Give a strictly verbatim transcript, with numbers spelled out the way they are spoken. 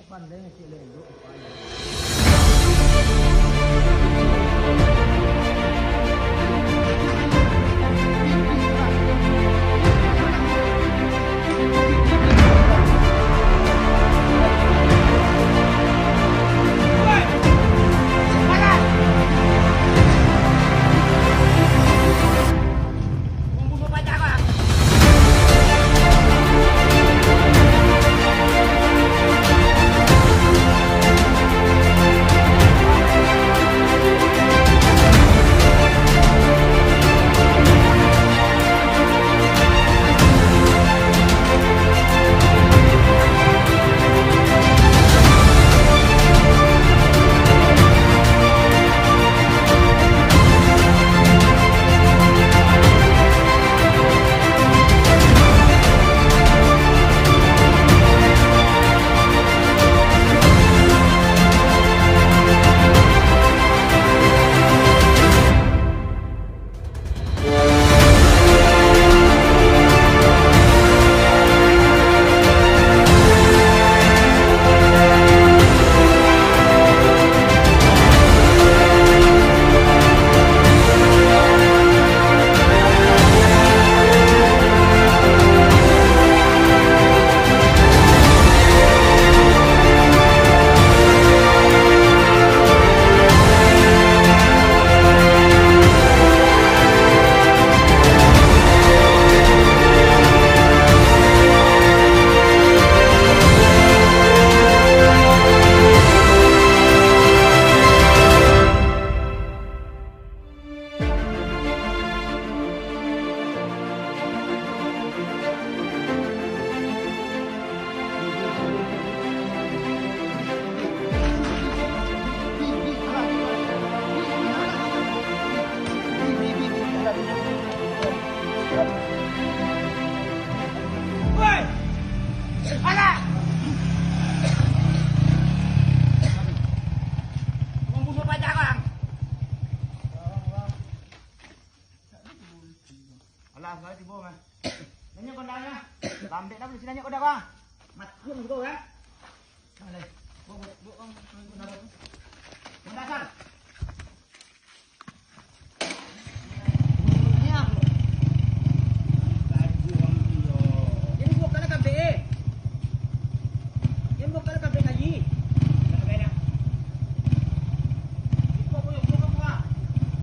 Pandai ngecek lendok rupanya. Woi! Alah! Pambunuah pajarang! Alah, salah tibo mah. Nanya kondangan lah. Lambek lah polisi nanya kondangan. Mati pun kau kan. Alah. Bawa, bawa, bawa, bawa, bawa. Kondangan.